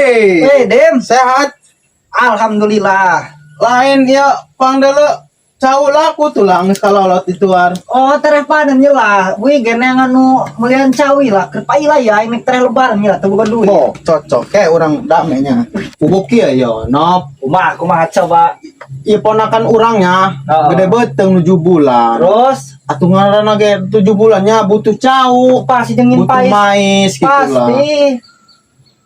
Weh, Weh, Dem. Sehat. Alhamdulillah. Lain ya pangdele cau laku tuh lah geus kalolot dituar. Oh, tereh panen lah. Wih, gene anu melian cawi lah. Keur lah ya, ini tereh lebaran lah, teu boga duit. Oh, cocok kayak orang damenya. Pupuk kieu ya, nop. Kumaha, kumaha coba. Ieu ponakan urangnya Oh. gede beuteung 7 bulan. Terus, Atuh ngaranna ge 7 bulannya butuh cau, pasti jeung butuh pais. Mais gitu lah. Pasti.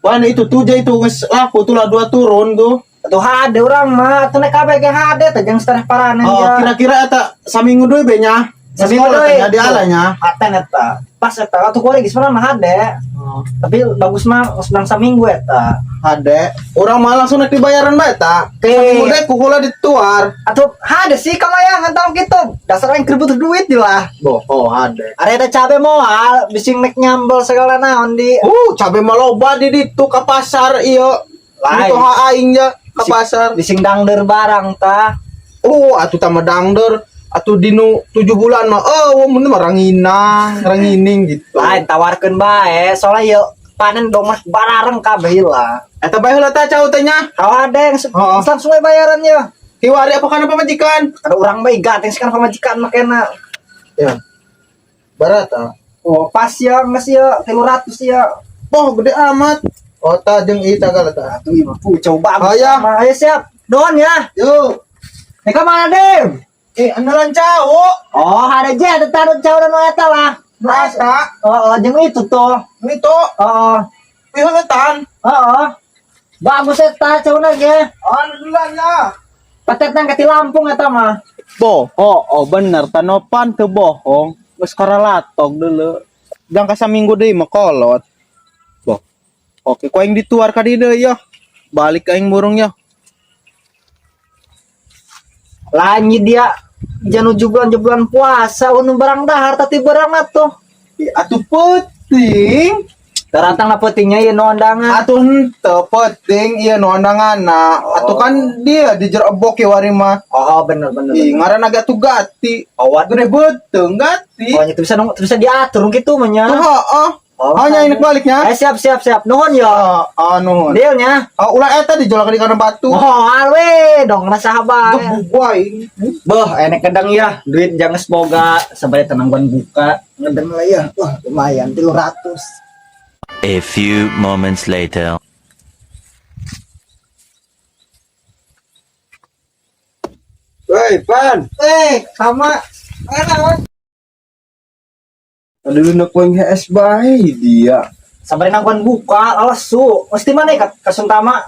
Wah, itu tuh itu geus laku tuh lah dua turun tuh. Atuh hade urang mah, atuh nek kabeh ge hade teh jeung tereh paranen Oh, ya. kira-kira eta saminggu deui be nya. Saminggu deui. Nya dialanya. Aten eta. Pas eta atuh kuari geus mah hade. Oh. Tapi bagus mah geus menang saminggu eta. Hade, urang mah langsung nek dibayaran bae ta. Oke. Saminggu deui kukula dituar. Atuh hade sih kamayangan tau gitu. Dasar yang keur butuh duit lah. Boh, oh hade. Are ada cabe moal, bising nek nyambel segala naon di Cabe mah loba di ditu ka pasar ieu. Lain. Itu aing ya ka pasar. Bising dangder barang tah. Atuh tambah dangder. Atuh dinu 7 bulan mah oh mun mah ranginang, rangining gitu. Lain tawarkeun bae, soalnya yeuh panen dong mas barareng kabeh lah. Eta bae heula tah cau teh nya. Hawa ada yang Oh. langsung we bayarannya. Kiwari apa kana pamajikan? Ada urang bae ganteng sekarang pamajikan makena. Ya. Barat ah. Oh, pas ya geus ya 300 ya. Oh, gede amat. Oh, tah jeung ieu sagala tah. Atuh ieu mah coba bagus. Oh, ya. Mah. Ayo siap. Don ya. Yuk. Nek ka mana, Dem? Andalan cau. Oh, ada aja ada taruh cau dan eta lah. Eta, Oh, oh, jeung itu tuh. itu Oh, piheuletan. oh, oh. Bagus eta cauna ge. Andalan ya. Patet nang kati Lampung eta mah. Boh, oh, bener tanopan teu bohong. Geus karalatog deuleu. Jangka saminggu deui mah kolot. Boh. Oke, ku aing dituar ka dieu deui ya. Balik aing burung ya. Lain dia janu jublan-jublan puasa unu barang dahar tapi barang atuh. Ih, atuh peuting. Tarantang na peutingnya ieu nu ondangan. Atuh henteu peuting ieu nu ondanganna. Atuh kan dia di jero ebok ye wari mah. Oh, bener bener. Ih, Bener. ngaranna ge atuh gati. Oh, waduh. Gede beuteung gati. Oh, itu bisa bisa diatur gitu mah nya. Tuh heeh. Oh, Oh, nya ini baliknya. Eh, siap siap siap. Nuhun ya. Ah, nuhun. Dealnya. Oh, ulah eta dijual ka di kana batu. Oh, alwe dong rasa sahabat. Gebug wae. Boh, enek kedang ya. Duit jangan semoga sampai tenangguan buka. Ngedeng lah ya. Wah, lumayan 300. A few moments later. Woi, Pan. Eh, sama. Mana? Aduh, nak poing HS bae dia. Sampai nangguan buka, lesu. Mesti mana ya kasuntama?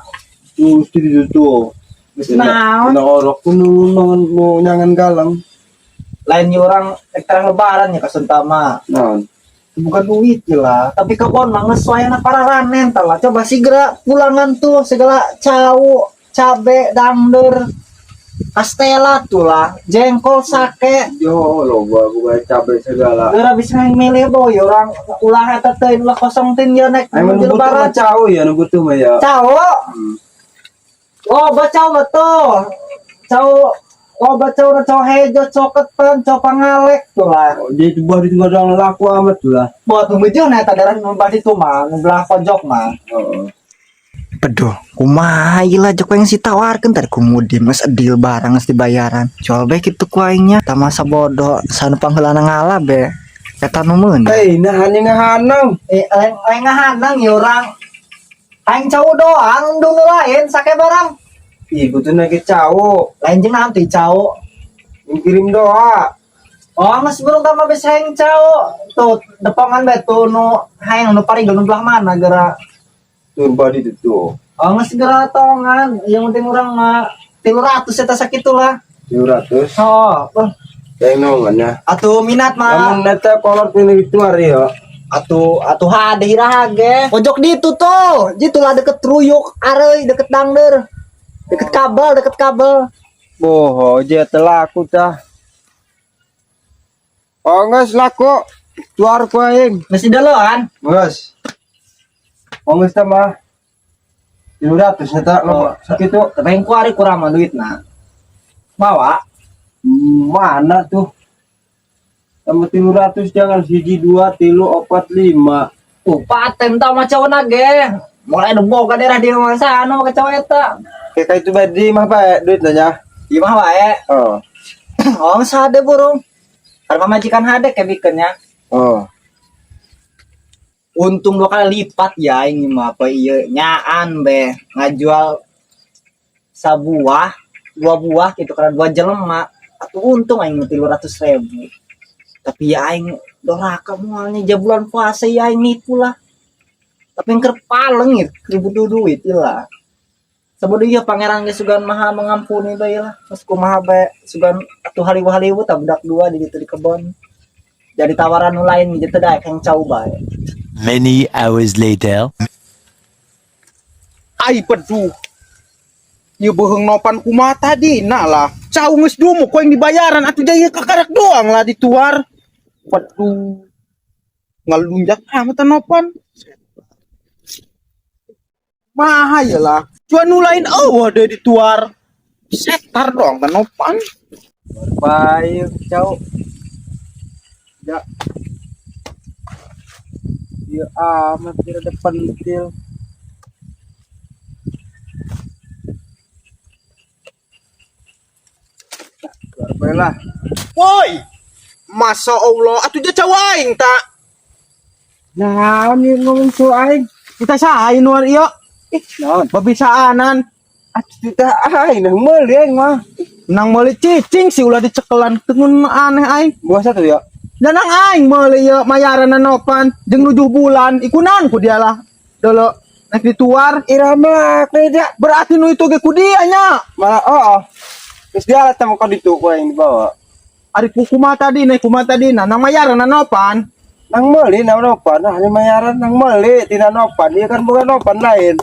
Tuh, mesti tuh. Mesti naon? Nak orok tuh nu nu nyangan galang. Lain orang ektra lebaran ya kasuntama. Naon? Bukan duit lah, tapi kebon mah ngesuai para ranen lah. Coba segera pulangan tuh segala cau, cabe, dangder, kastela tuh lah, jengkol, sake. Yo, loba aku bae cabe segala. Geura bisa yang milih boy, orang ulah eta teh ulah kosong tin ya nek Ayo di nu butuh lebaran. mah cau ya, nu butuh mah ya. Cau. Oh, bacau betul. Cau. Oh, bacau na cau hejo, cau ketan, cau pangalek tuh lah. Oh, jadi buah itu kadang laku amat tuh lah. Buat nunggu na eta darah nu itu mah, nu belah pojok mah. Heeh. Peduh, kumaha lah joko yang si tawarkeun tadi kumudi geus deal barang geus dibayaran. Jual bae kitu ku aingnya, tamasa bodoh sanu pangheulana ngalah be. Eta nu meunang. Eh, nah hanya ngahanang. Eh, lain lain ngahanang ya urang. Aing cau doang, nu lain sake barang. Ih, butuh nage cau. Lain jeung naon teh cau. Kirim doa. Oh, geus burung tama bisa hayang cau. Tuh, depongan bae tuh nu hayang nu parigel nu belah mana geura. Tuh badi itu tuh. Oh, geus geura tongan. Yang penting urang mah 300 eta sakitu lah. 700. Oh, oh. Yang nongan ya. Atuh minat mah. Namun neta kolot ini tuar ya. Atuh atuh hade iraha ge. Pojok ditu tuh. Jitu lah deket ruyuk, areuy deket dangder. Deket kabel, deket kabel. Boho, je telaku tah. Oh, nges laku. Tuar ku aing. Mesti deloan. Nges. Oh, nges tah mah. 300 neta Oh. lo sakitu. Tapi yang kuari kurang mah duitna. Bawa. Mana tuh? Sama 300 jangan siji dua tilu opat lima. Paten tau mah cowok ge. Mulai nu boga daerah di rumah sana make cau eta. Kayak itu bae di mah bae duit nanya. Di mah wae. Oh. Oh, sade burung. Karena majikan hade kayak bikinnya. Oh. Untung dua kali lipat ya ini mah apa iya nyaan be ngajual sabuah dua buah gitu karena dua jelema atau untung aing 300.000, tapi ya aing doraka mualnya ja bulan puasa ya aing nipu lah, tapi yang paleng gitu ribut duit lah. Sabodo iya pangeran ge sugan maha mengampuni bae lah. Terus kumaha bae sugan atuh haliwu-haliwu tak budak dua di ditu di kebon. Jadi tawaran nu lain gitu teh daek yang cau bae. Many hours later. Ai peduh. Ieu beuheung Nopan kumaha tadi nah lah. Cau geus dumu ku aing dibayaran atuh jaya kakarak doang lah dituar. Waduh. Ngalunjak amat Nopan. Maha ya lah. Cuan nu lain eueuh deui dituar. Setar doang kan Nopan. Bae cau. Ya. Ya amat tidak ada pentil. Keluar lah. Woi. Masa Allah, atuh dia cau aing tak. Nah, ini ngomong cau aing. Kita saha nuar ieu? Ih, naon? Babisaanan. Atuh tidak aing nang meuli aing mah. Nang meuli cicing sih ulah dicekelan tengun aneh aing. Buah satu ya. Dan nang aing meuli ieu mayaran Nopan jeung 7 bulan ikunan ku dia lah. Dolo nek dituar Irama kerja. Berarti nu itu ge ku dia nya. Malah oh, oh. Terus dia alat sama kau ditu ku aing dibawa. Ari ku kumaha tadi nek kumaha tadi nah nang mayaran Nopan. Nang meuli nang Nopan, nah ini mayaran nang meuli tina Nopan, dia kan bukan Nopan lain.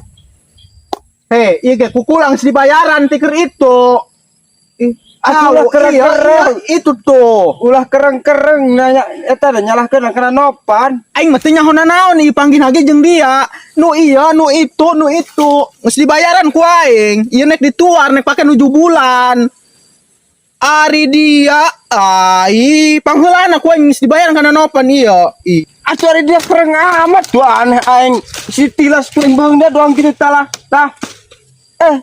Hei, ieu ge kukulang dibayaran tiker itu. Ih, Atuh ulah iya, kereng-kereng. iya, itu tuh. Ulah kereng-kereng nanya eta da nyalahkeun kana Nopan. Aing mah teu nyaho nanaon ieu panggih ge jeung dia. Nu iya, nu itu, nu itu. Geus dibayaran ku aing. Ieu nek dituar nek pake 7 bulan. Ari dia, ai pangheulana ku aing geus dibayaran kana Nopan ieu. Ih, Atuh ari dia kereng amat tuh aneh aing. Si tilas ku beung dia doang kitu talah. Tah. Eh.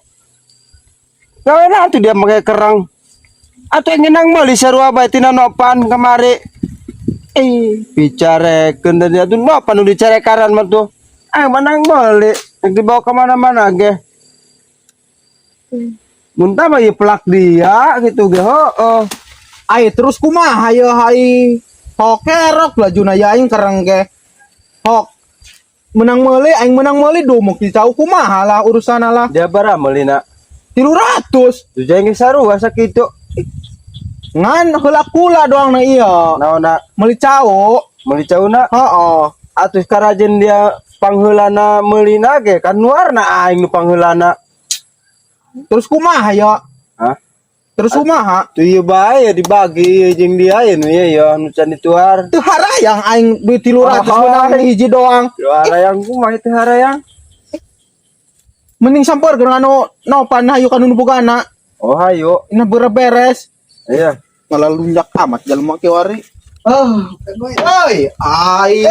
Gawe tuh dia make kereng. Atuh ingin nang meuli sarua bae tina Nopan kemari. Eh, bicarekeun dan dia tuh Nopan nu dicarekaran mah tuh. Aing menang meuli, rek dibawa kemana-mana ge. Muntah mah ieu pelak dia gitu ge heueuh. Ai terus kumaha ye hai. Hok kerok lajuna ya aing kereng ge. Hok. Menang meuli aing menang meuli dumuk dicau kumaha lah urusana lah. Dia bara meuli na. 300. Tuh jangan sarua sakitu. Ngan heula kula doang na iya. Naon na? Meuli cau. Meuli cauna. Heeh. Atuh karajen dia pangheulana meulina ge kan nuarna aing nu pangheulana. Terus kumaha ya? Hah? Terus kumaha? Tuh ieu bae ya dibagi ieu jeung dia ya nu ieu ya nu can dituar. Teu harayang aing duit 300 Oh, menang hiji doang. Yo harayang kumaha teu harayang? Mending sampeurkeun anu Nopan hayu ka nu bogana. Oh hayu. Ina beres. Iya. Ngalalunjak amat jelema kieu ari. Oh, Oi, ai.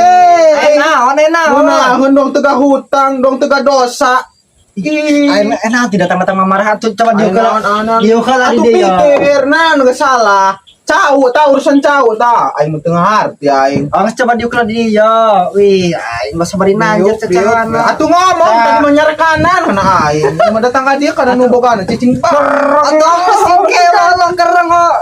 enak, enak. Ngunaheun dong tega hutang, dong tega dosa. Ih. Enak tidak datang-datang marah tuh coba Ai, diuk naon, naon. diuk lah Atuh di dia. pikir nah nu geus salah. Cau ta urusan cau ta. Aing mah teu ngaharti aing. Oh, coba diuk lah di dia. Wih, aing mah sabari nanjir cacaran. Atuh ngomong tadi mah nyarekanan kana aing. Mah datang ka dieu kana nu bogana cicing Atau apa sih kira lah kereng kok.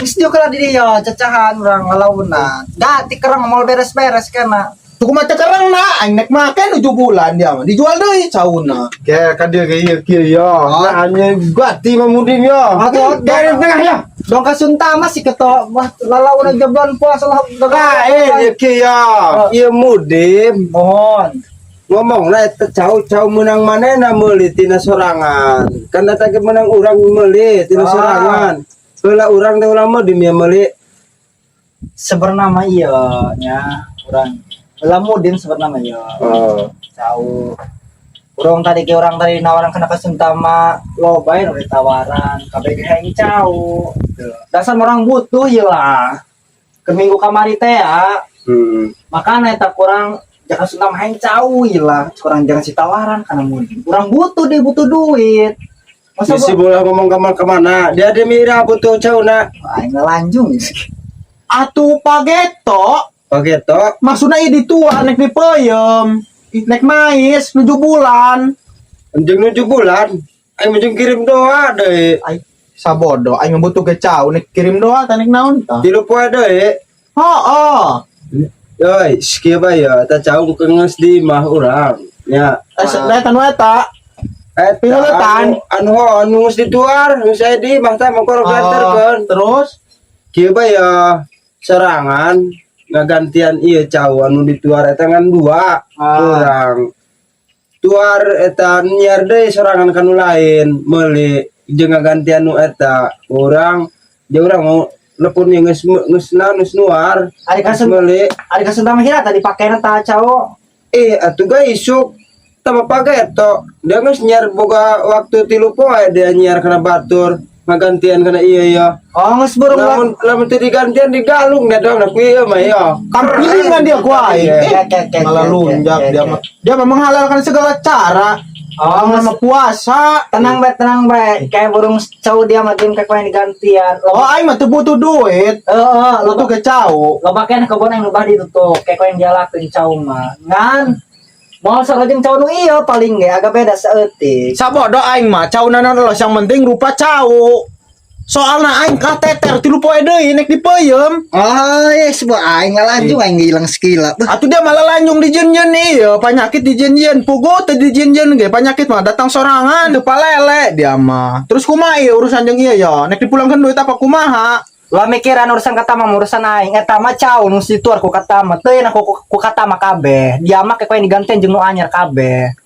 Geus diuk lah di dia cacahan urang ngalaunan. Ganti kereng mau beres-beres kana. Tuh kumaha teu kereng na aing nek make 7 bulan dia mah. Dijual deui cauna. Ge ka dia ge ieu kieu ya. Nah nya gati mah mudin ya. Atuh, Dari tengah ya. Dong kasuntama sih ketok wah lalaunan jaban puasa lah. Lain ieu kieu ya. Ieu mudim. Mohon. Ngomong lah eta cau-cau menang manehna meuli tina sorangan. Kan eta ge menang urang meuli tina Ah. sorangan. Heula urang teh ulah mudim ya meuli. Sebenarnya iya nya urang. Lah mudin sebenarnya iya. Oh. Cau. Urang tadi ke orang tadi nawaran kena kasuntama loba ya tawaran kabeh ge hayang cau. Dasar orang butuh ya lah. Ke minggu kamari teh ya. Makanya eta kurang Jangan suka main cau lah. Kurang jangan si tawaran karena mudi. Kurang butuh deh, butuh duit. Masa Si bola ngomong kemana kemana. Dia ada mira butuh cau na. Aing lanjung. Atuh pageto Pageto. maksudnya ieu dituar nek dipeuyeum. Nek mais 7 bulan. Anjing 7 bulan. Aing mending kirim doa deh. Ai sabodo aing mah butuh ge cau nek kirim doa tah nek naon tah. 3 poe deh. Heeh. Yoi, sekieu bae ya, eta cau geus di imah urang. Ya. Eh, eta nu eta. Eta Pinuletan. anu anu anu geus dituar, geus aya di imah tah mangkor Oh, ganterkeun. terus Kieu bae ya serangan ngagantian ieu cau anu dituar eta ngan dua urang. Tuar eta nyiar deui sorangan kanu lain meuli jeung ngagantian nu eta urang jeung urang mau lepun ieu geus geus naon geus nuar. Ari Geus kasun meuli. Ari kasun mah hira tadi pakaian ta cau. Eh, atuh ga isuk tama pageto. Dia geus nyiar boga waktu 3 poe dia nyiar kana batur ngagantian kana ieu ya. Oh, geus burung lah. Lamun lamun teu digantian digalung dia dong ku ieu mah ya. kampilingan dia ku aing. Iya. Eh, malah lunjak dia mah. Dia mah menghalalkan segala cara. Oh, Nama puasa. Tenang bae, tenang bae. Kayak burung cau dia mah game kayak yang digantian. Oh, aing mah teu butuh duit. Heeh, Butuh lo ge cau. loba keneh kebon yang lobah ditutup. Kayak yang dia lakuin cau mah. Ngan mau sareng cau nu ieu paling ge agak beda saeutik. Sabodo aing mah cau nana los yang penting rupa cau. Soalna aing kateter 3 poe deui nek dipeuyeum. Oh, yes, bu aing ngalanjung aing hilang sekila. Atuh dia malah lanjung di jen iya, penyakit di jen pugo teu di jen ge penyakit mah datang sorangan teu palele dia mah. Terus kumaha ieu urusan jeung ieu ya? Nek dipulangkeun duit apa kumaha? Lah mikiran urusan kata mah urusan aing eta mah cau nu situar ku kata mah teu ku kata mah kabeh. Dia mah kayak yang digantian jeung nu anyar kabeh.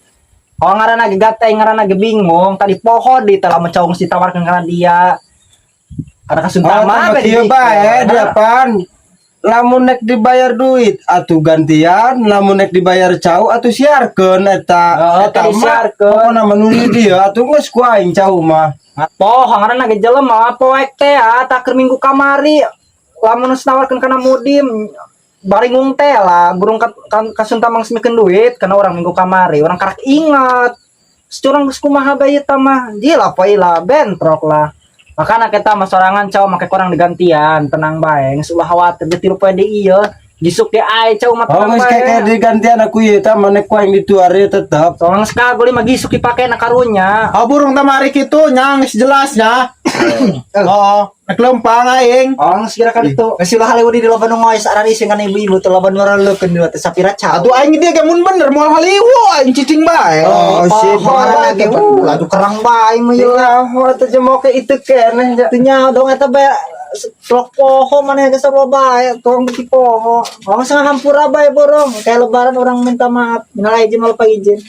Oh ngaranna ge gate ngaranna ge bingung tadi poho di teh lamun cau geus ditawarkeun kana dia. Karena Oh, kasuntama tambah kieu bae depan. Lamun nek dibayar duit atuh gantian, lamun nek dibayar cau atuh siarkeun eta. Heeh, Eta tadi mah siarkeun. pokona mah nu di dia atuh geus ku aing cau mah. Poho ngaranna ge jelema poek teh ah tak keur minggu kamari lamun geus nawarkeun kana mudim baringung teh lah burung kasunta mah geus duit kana orang minggu kamari orang karak ingat curang geus kumaha bae eta mah gila poe lah bentrok lah makana kita mah sorangan cau make kurang digantian tenang bae geus ulah khawatir ge 3 poe deui ieu gisuk ge ae cau mah Oh, tenang geus bae kayak digantian aku ieu tah maneh ku aing dituar ieu tetep. soalnya geus kagol mah gisuk dipake na karunya. Oh burung tamari kitu nya geus jelasnya. Oh, nek lempang aing. Oh, geus kira kan itu. Geus ulah halewu di loba nu ngoes arari sing kana ibu-ibu teh loba nu raleukeun di teh sapira cau. Atuh aing dia ge mun bener moal haliwu aing cicing bae. Oh, sip. Ngaranna ge laju kerang bae mah ieu. Iya, eta jeung ke itu keneh ja. Teu nyaho dong eta bae selok poho mana geus sarua bae tong beuki poho. Oh, geus hampura bae borong. Kayak lebaran orang minta maaf, minal aizin wal faizin.